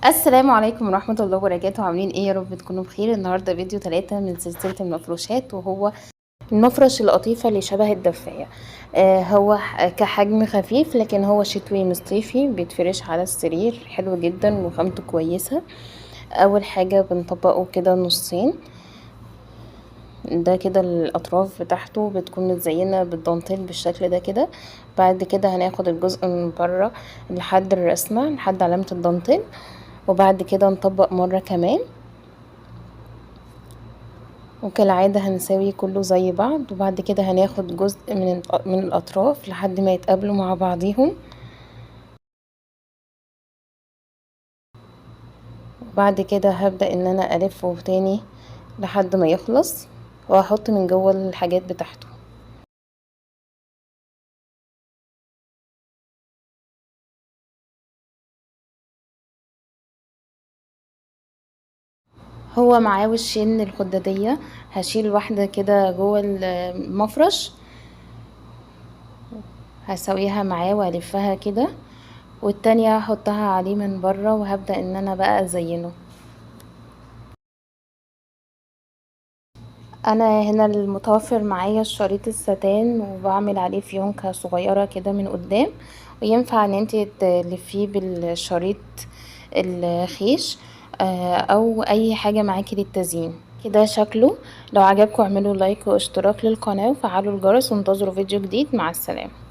السلام عليكم ورحمة الله وبركاته. عاملين ايه؟ يا رب تكونوا بخير. النهاردة فيديو 3 من سلسلة المفروشات، وهو المفرش القطيفة اللي شبه الدفاية. هو كحجم خفيف لكن هو شتوي مش صيفي، بيتفرش على السرير، حلو جدا وخامته كويسة. اول حاجة بنطبقه كده نصين، ده كده الاطراف بتاعته بتكون متزينة بالدانتيل بالشكل ده كده. بعد كده هناخد الجزء من بره لحد الرسمة، لحد علامة الدانتيل، وبعد كده نطبق مرة كمان، وكالعادة هنساوي كله زي بعض. وبعد كده هناخد جزء من الأطراف لحد ما يتقابلوا مع بعضيهم. وبعد كده هبدأ ان انا الفه تاني لحد ما يخلص، وهحط من جوه الحاجات بتاعته. هو معاه وشين الخدادية، هشيل واحدة كده جوه المفرش، هسويها معاه والفها كده، والتانية هحطها عليه من بره، وهبدأ ان انا بقى ازينه. انا هنا المتوفر معايا الشريط الستان، وبعمل عليه فيونكة صغيرة كده من قدام، وينفع ان انتي تلفيه بالشريط الخيش، او اي حاجة معاكي للتزيين. كده شكله. لو عجبكم اعملوا لايك واشتراك للقناة وفعلوا الجرس، وانتظروا فيديو جديد. مع السلامة.